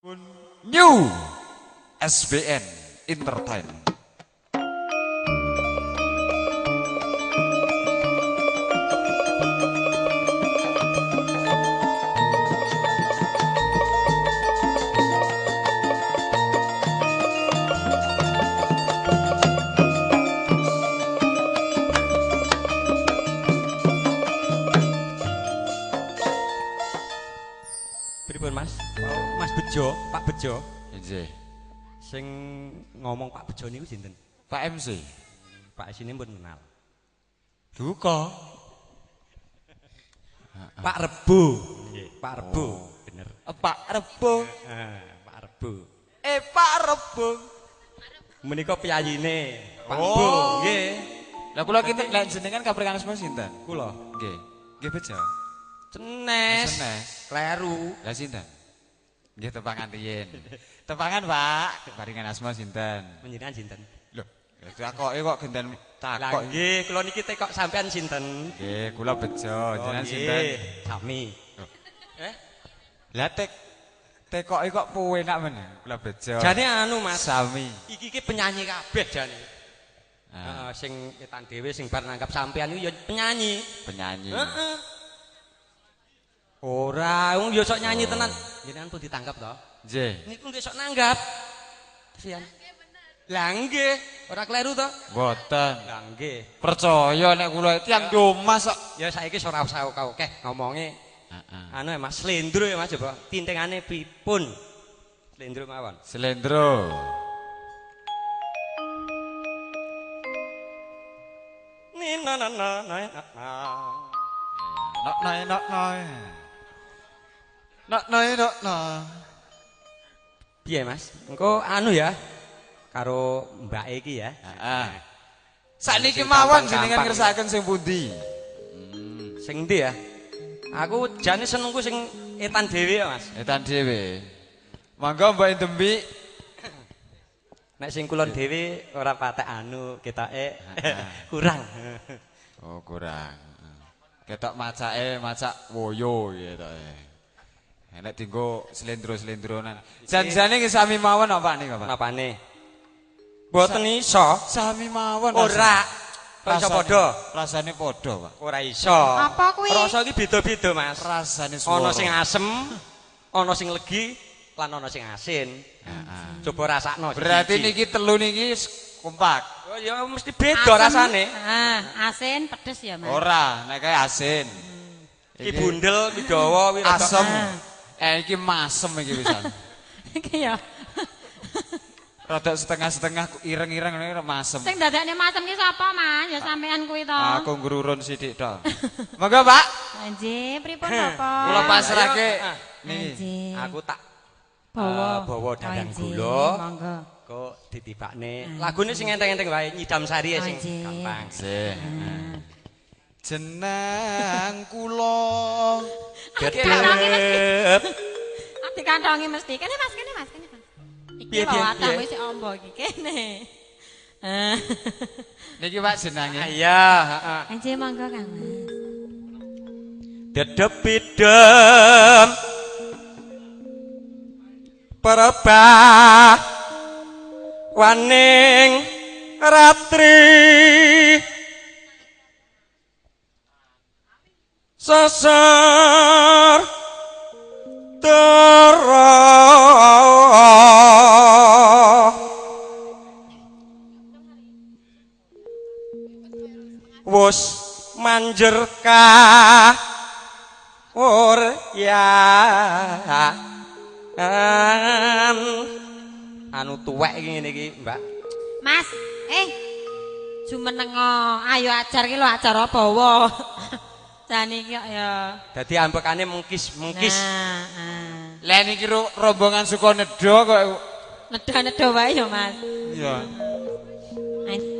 New SBN Entertainment. Pripun Mas? Mas Bejo, Pak Bejo. Nggih. Sing ngomong Pak Bejo niku sinten? Pak MC. Pak sini pun kenal. Duka. Pak Rebo. Nggih, Pak Rebo. Oh. Bener. Pak Rebo. Pak Rebo. Pak Rebo. Menika piyayine Pak Oh. Rebo. Nggih. Lah kula ki lek jenengan kaprengan asma sinten? Kula. Nggih. Nggih Bejo. Cenes. Cenes. Kleru. Lah sinten? Nggih tepangan riyin. Tepangan, Pak. Paringan asma sinten? Panjenengan sinten? Lho, takoke kok genten Lah takok. nggih, kula niki tekok sampean sinten? Nggih, kula Bejo, jenengan Oh, sinten? nggih, Sami. Loh. Eh? Lah tekoke kok puenak men. Kula Bejo. Jane anu Mas. Sami. Iki ki penyanyi kabeh jane. Ah, Heeh, sing etan dhewe sing bar nanggap sampean iku ya penyanyi. Penyanyi. Heeh. Ora, wong ya sok nyanyi tenan. Jenengan pun ditanggap to? Nggih. Niku nggih sok nanggap. Sian. Lah nggih, ora kleru to? Mboten. Lah nggih. Percaya nek kula tiyang Domas kok. Ya saiki ora usah akeh ngomonge. Heeh. Anu ya Mas, slendro ya Mas coba. Tintengane pripun? Slendro mawon. Slendro. Ni na na na na na. Nok noy nok noy. Nok noy nok noy. Piye Mas? Engko anu ya. Karo mbake iki ya. Heeh. Sakniki mawon jenengan ngersakaken sing pundi? Sing ndi ya? Aku jane senengku sing etan dhewe ya Mas. Etan dhewe. Monggo Mbak Indembi. Nek sing kulon dhewe ora patek anu ketoke kurang. Oh, kurang. Ketok macake macak woyo ketoke. Nek dienggo slendro-slendronan. Janjane nggih sami mawon apa Pak niku, Pak? Napane? Mboten iso. Sami mawon. Ora. Kok iso padha? Rasane padha, Pak. Ora iso. Apa kuwi? Rasa iki beda-beda, Mas. Rasane swara. Ana sing asem, ana sing legi, lan ana sing asin. Heeh. Coba rasakno. Berarti niki telu niki kompak. Oh ya mesti beda rasane. Ah, asin pedes ya, Mas. Ora, nek kae asin. Iki bundel, iki dawa, kuwi rada asem. Iki masem iki pisan. Iki ya. Rada setengah-setengah ireng-ireng ngene masem. Sing dadakne masem ki sapa, Mas? Ya sampean kuwi to. Aku ngrurun sithik tok. Monggo, Pak. Nggih, pripun Bapak? Kula pasrahke niki. Aku tak bawa bawa dandang gula. Monggo. Kok ditibakne. Lagune sing enteng-enteng wae, nyidam sari sing gampang. Nggih. Jeneng kula Gedhep. Dikantongi mesti. Kene Mas, kene Mas, kene Mas. Iki wawatanmu isih ombo iki kene. Niki Pak jenenge. Iya, heeh. Nggih, monggo Kang Mas. Dedep pidem perebah waning ratri sasar tera wus manjer ka anu tuwek iki ngene iki, Mbak. Mas, jumenengo, ayo ajar ki lho ajar apa wae. Jane iki kok ya. Dadi ambekane mengkis-mengkis. Nah, Lah niki rombongan Sukonedo kok nedo-nedo wae ya, Mas. Iya.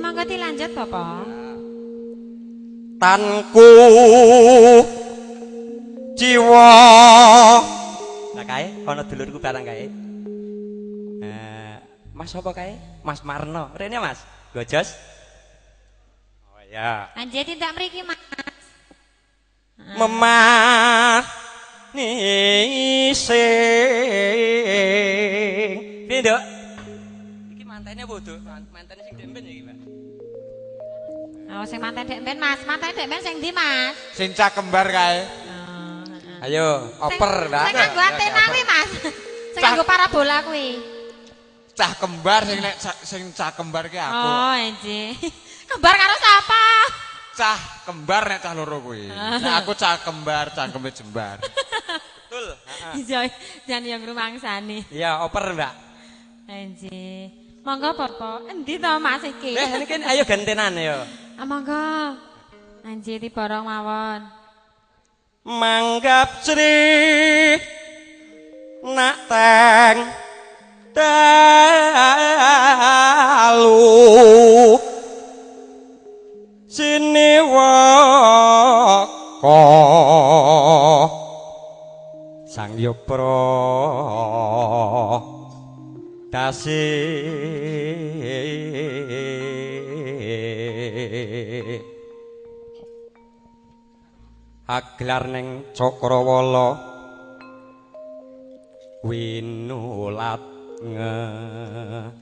Monggo dilanjut, Bapak. Tanku jiwa. Lah kae ana dulurku barang kae. Mas sapa kae? Mas Marno. Rene Mas. Gojos. Oh iya. Anjir tindak mriki, Mas. Memah nise. Piye, Nduk? Iki mantene apa, Nduk? Mantene sing dek mben iki, Mbak. Oh, sing manten dek mben, Mas. Manten dek mben sing ndi, Mas? Sing cah kembar kae. Oh, heeh. Ayo, oper, Mbak. Sing nganggo antena kuwi, Mas. Sing nganggo parabola kuwi. Cah kembar sing nek sing cah kembar ki aku. Oh, enje. Kembar karo sapa? Cah kembar nek cah loro kuwi. Nek aku cah kembar, cangkeme jembar. Betul. Iya, jan yang rumangsane. Iya, oper, Mbak. Enje. Monggo Bapak, endi to Mas iki? Eh, niki ayo gantenan yo. Ah, monggo. Anji diborong mawon. Manggap sri nak teng dalu sini waka sang yopra dasi aglar ning cakrawala winulat ngelangut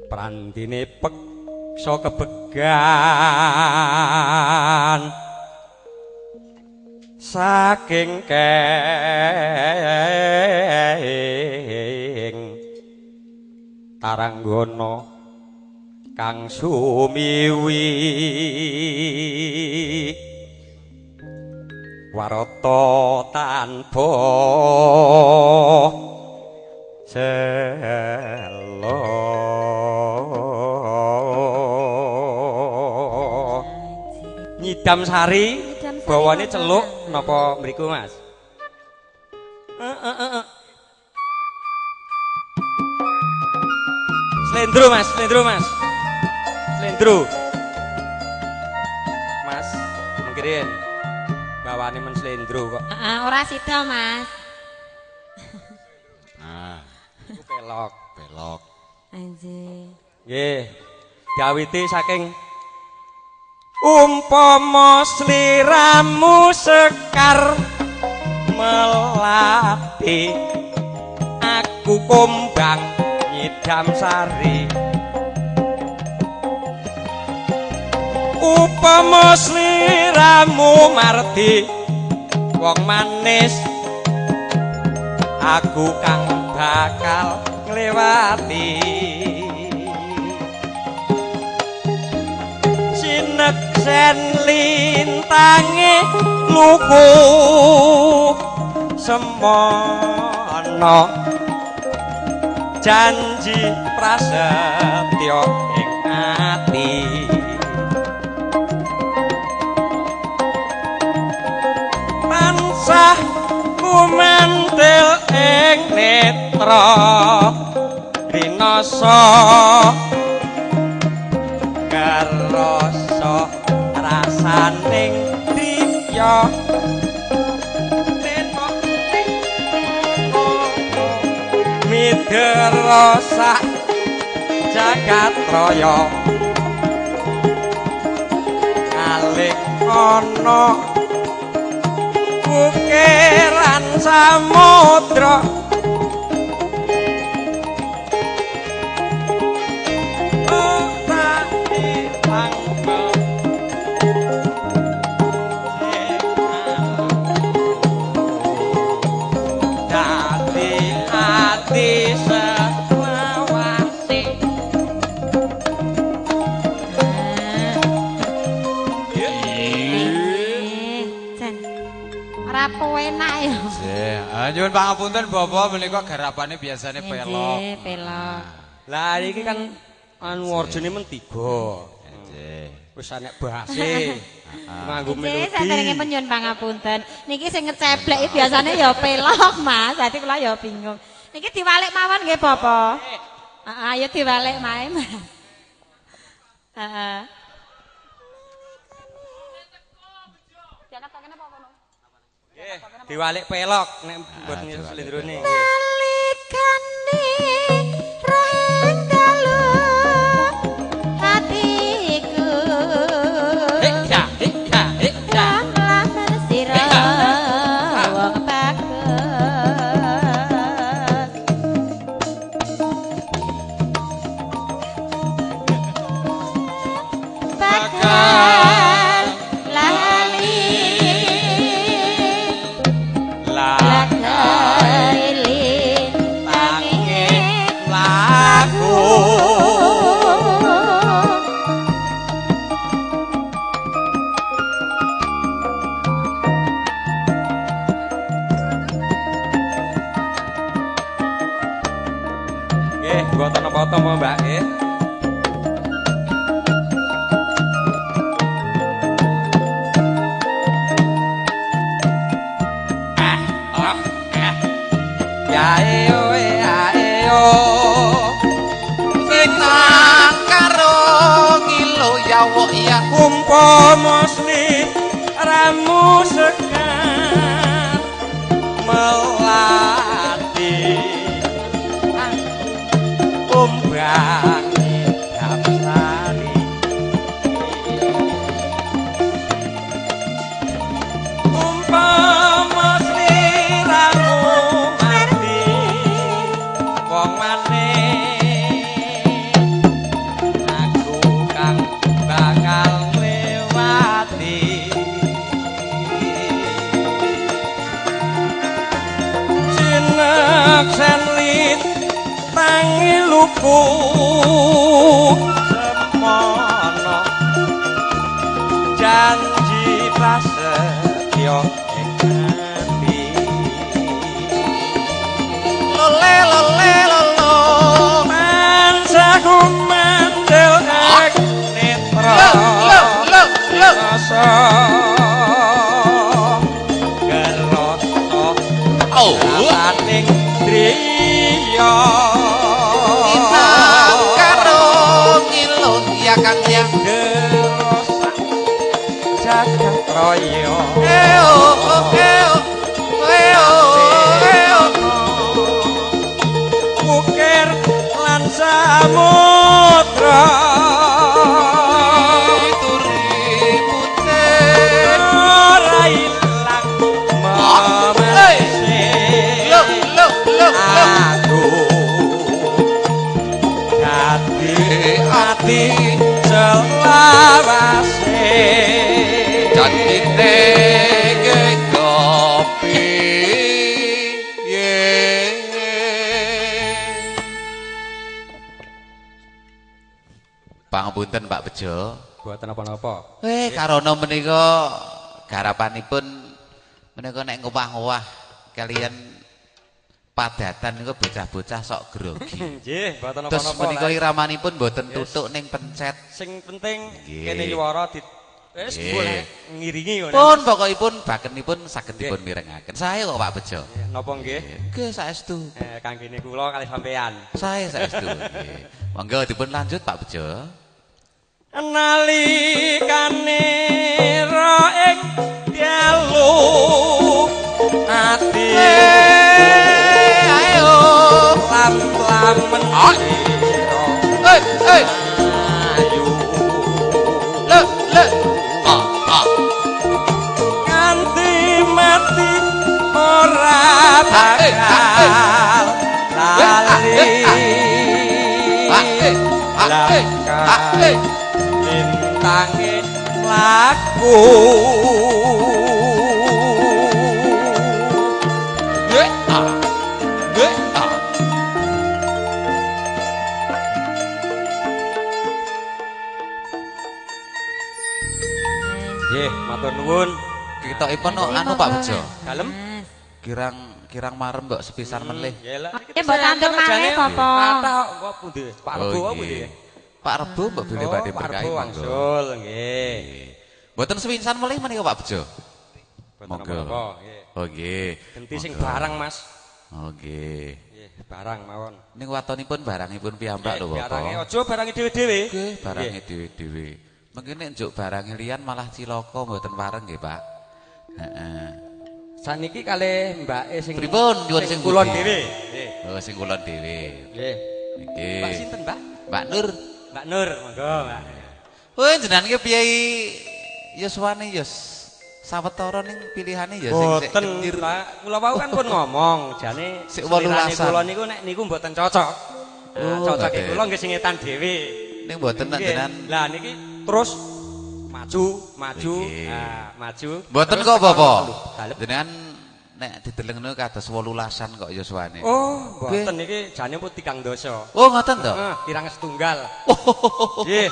prandine peksa kebegan saking keng taranggana kang sumiwi warata tanpa sela. Nyidam sari bawane celuk napa mriku, Mas? Slendro, Mas, slendro, Mas. Slendro. Mas, mengkirin. Bawane men slendro kok. Heeh, ora sida, Mas. Nah, iku pelok, pelok. Anjir. Nggih. Diawiti saking umpama sliramu sekar melati aku kumbang nyidam sari. Upama sliramu mardi wong manis aku kang bakal nglewati. Sineksen lintange luku semono janji prasetyo ing ati. Tansah kumantil ing netra rinasa karasa rasaning driya midera sak jagat raya aling ana ukiran samudra ora ilang. Dadi ati selawase. Jan. Ora penak ya. Nggih, nyuwun pangapunten Bapak menika garapane biasane pelok. Nggih, pelok. Lah iki kan anu orjene men 3. Nggih. Wis anek bahase. Nganggo Nggih, melodi. saderengipun nyuwun pangapunten. Niki sing ngeceblek iki biasane ya pelok, Mas. Dadi kula ya bingung. Niki diwalik mawon nggih, Bapak. Heeh, ayo diwalik mae, Mas. Heeh. Nggih, diwalik pelok nek mboten slendrone. Nalikane rohing dalu hatiku. Hek bakal lali lakaili tangi laku. Nggih, mboten napa-napa Mbak nggih. Ya eo ya eo sing nang karo ngilo ya wok ya umpama sliramu sekar melati umbangi dapsari umpama sliramu mati wong manis aku kang bakal nglewati sineksen tangi luku semono janji prasetyo ing ati lole lole lolo tansah kumandel ing netra lo lo lo rasa kerasa oh rasaning driya inang karo ngilo ya kang ya derosa jagat raya eo eo eo eo ukir lan samudra turi putih ora ilang memese lo lo lo lo aku dadi ati selawase janjine kopi ye. Pangapunten Pak Bejo. Buatan napa-napa. Karana menika garapanipun menika nek ngowah-ngowah kalian padatan niku bocah-bocah sok grogi. Nggih, mboten Terus napa-napa. menika iramanipun mboten tutuk ning pencet. Sing penting Nggih. kene nyuwara di wis Nggih. boleh ngiringi ngono. Pun pokokipun bakenipun saged dipun mirengaken. Sae kok Pak Bejo. Napa nggih? Nggih saestu. Kanggene kula kalih sampean. Sae saestu. Nggih. Monggo dipun lanjut Pak Bejo. Nalikane ra ing dalu ati Ayo. lam-lamen sira Hei, hei. ayu Le, le. Ah, ah. nganti mati ora bakal lali Ah, eh. Ah, eh. Ah, eh. lintange laku. Ye, ah. Ye, ah. Nggih, matur nuwun. Ketokipun anu Pak Bejo. Dalem. Kirang kirang marem mbok sepisan melih. Nggih lah. Ya mbok tandur malih Bapak. Kathah kok pundi? Pak Rebo Oh, pundi? nggih. Pak Rebo mbok bilih Oh, badhe Pak berkahi Rebo monggo. wangsul nggih. Nggih. Mboten sepisan melih menika Pak Bejo. Mboten Monggo. napa-napa, nggih. Oh nggih. Genti sing Monggo. barang, Mas. Oh nggih. Nggih, barang mawon. Ning watonipun barangipun piyambak lho Bapak. Barange aja barange dhewe-dhewe. Nggih, barange dhewe-dhewe. Mengki nek njuk barange liyan malah cilaka mboten pareng nggih, Pak. Heeh. Saniki kalih mbake sing Pripun nyuwun sing kulon pundi? dhewe. Nggih. Oh, sing kulon dhewe. Nggih. Nggih. Mbak sinten, Mbak? Mbak Nur. Mbak Nur, monggo, Mbak. Wah, jenengan ki piye yuswane yus sawetara ning pilihane ya sing sik Boten, kentir. Pak. Kula wau kan pun ngomong, jane Sik selirane 18-an. kula niku nek niku mboten cocok. Nah, Oh, cocoke ngoten. kula nggih sing etan dhewe. Ning mboten nek Nggih. jenengan Lah niki terus maju, maju, nah, maju. Mboten kok Bapak. Jenengan nek didelengno kados 18-an kok yuswane. Oh, mboten niki jane pun 3 dasa. Oh, ngoten to? Heeh, kirang setunggal. Nggih.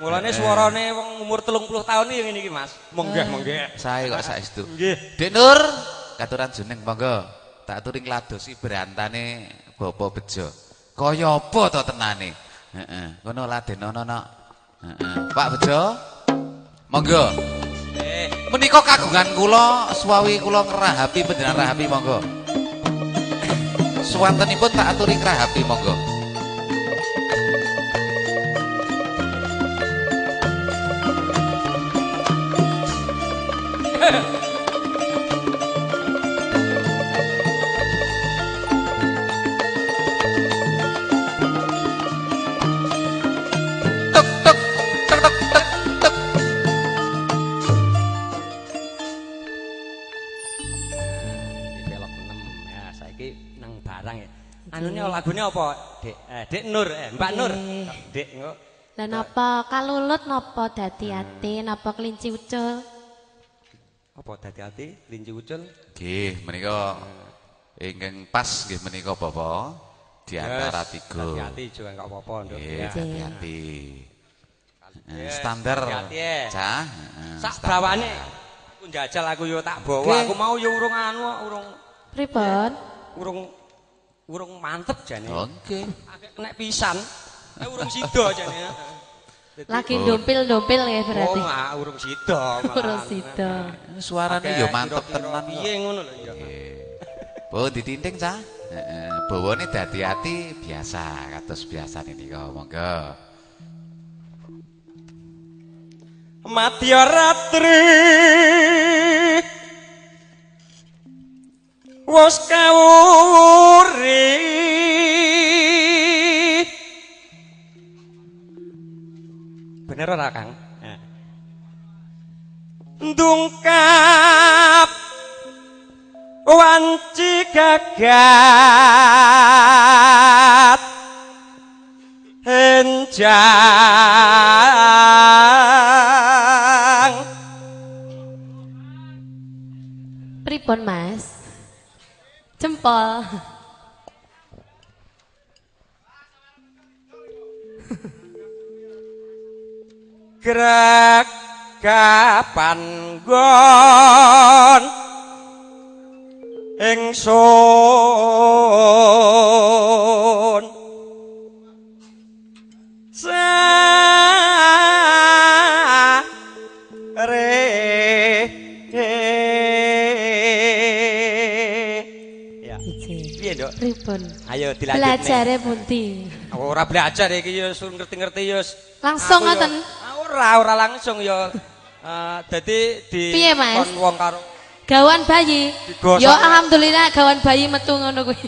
Mulane suarane wong umur 30 tahun iki ngene iki, Mas. Menggeh, menggeh. Sae kok saestu. Nggih. Dik Nur, katuran jeneng monggo. Tak aturi ngladosi berantane Bapak Bejo. Kaya apa to tenane? Heeh, ngono ladenono nok. Heeh. Pak Bejo, monggo. Menika kagungan kula suwawi kula ngrahapi panjenengan rahapi monggo. Suwantenipun tak aturi ngrahapi monggo. Tuk tuk tuk tuk tuk tuk. Iki pelok 6 ya, saiki nang barang ya. Anune lagune apa, Dik? Dik Nur, Mbak Nur. Dik engko. Lah napa kalulut napa dadi ati napa kelinci ucul? Apa dadi ati kelinci ucul? Nggih, menika ingkang pas nggih menika Bapak di antara tiga. Dadi ati juga enggak apa-apa, Nduk. Nggih, dadi ati. Standar. Cah, sak bawane aku njajal aku yo tak bawa. Aku mau yo urung anu urung pripun? Urung mantep jane. Oke. Nek pisan urung sida jane. Lagi ndompil-ndompil ya berarti. Oh, urung sida malah. Urung sida. Suarane yo mantep tenan. Piye ngono lho ya. Pun ditinting cah. Heeh, bawane dadi ati biasa kados biasane nika monggo. Madya ratri wis kawuri bener ora Kang? Ndungkap wanci gagat enjang Pripun Mas? Jempol. Gregapan nggon ingsun sare ya. Piye, Nduk? Pripun? Ayo dilanjutne. Belajare pundi? Ora belajar iki ya ngerti-ngerti ya. Langsung ngoten. Ora langsung ya. Dadi di kon wong karo gawan bayi. Ya alhamdulillah gawan bayi metu ngono kuwi.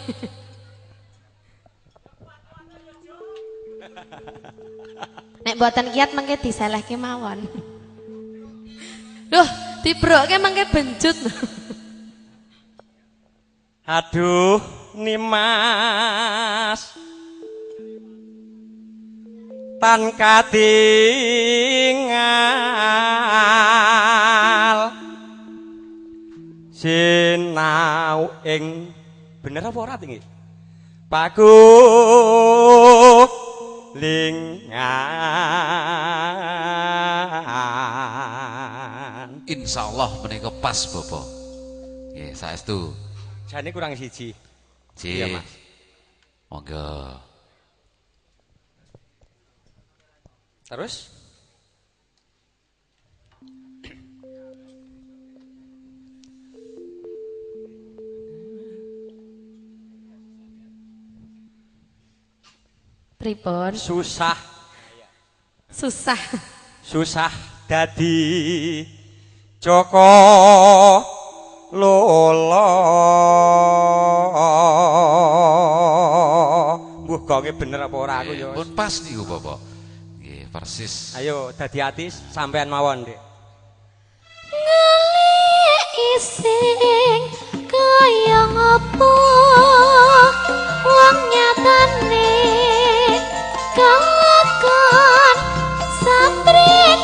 Nek mboten kiat mengke diselehke mawon. Duh, dibrokke mengke benjut. Aduh, Nimas. Tan katingal sinau ing bener apa ora iki? Pagulingan. Insyaallah menika pas Bapak. Nggih, saestu. Jane kurang siji. Iya, Mas. Monggo. Terus? Pripun? Susah. Susah. Susah dadi Joko Lolo. Mbuh gonge bener apa ora aku ya. Pun pas niku Bapak. Nggih, persis. Ayo dadi ati sampean mawon, Dik. Ngelik ising kaya ngopo wong nyatane kelakon santri.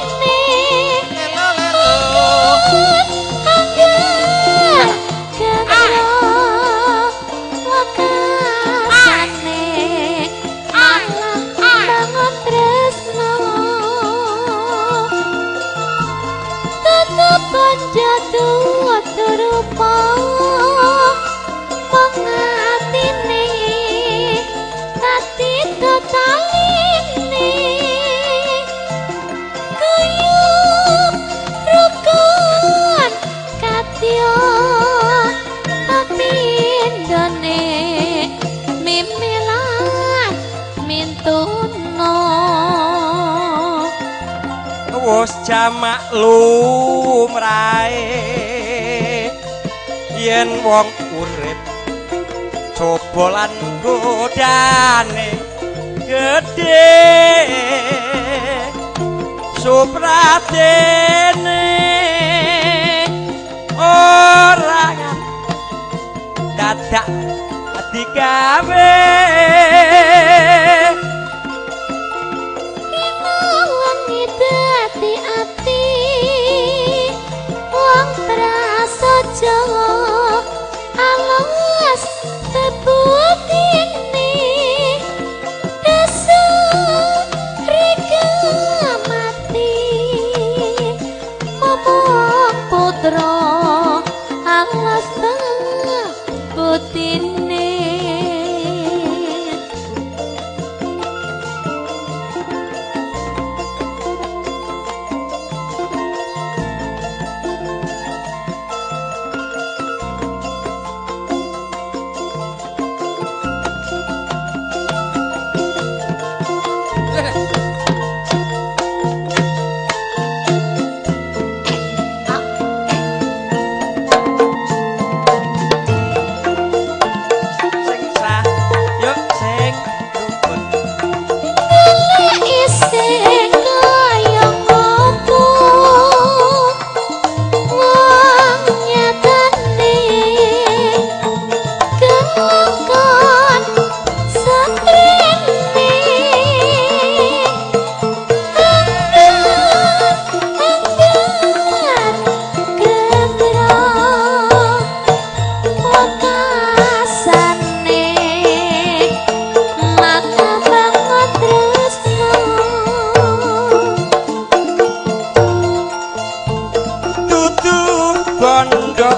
Bondo dudu rupa mung atine dadi totaline kuyup rukun kadya pepindhone mimilan mintuno. Wis jamak lumrahe yen wong urip coba lan godane gedhe supratene ora dadak digawe. Wengi dadi ati wong prasaja alas tebutine desa reka mati momong putra alas tebutine. Sing sah yo sing rukun. Isih kaya ngopo wong nyatane kelakon saprene anggar gendra wekasane mata banget tresno. Dudu bondo.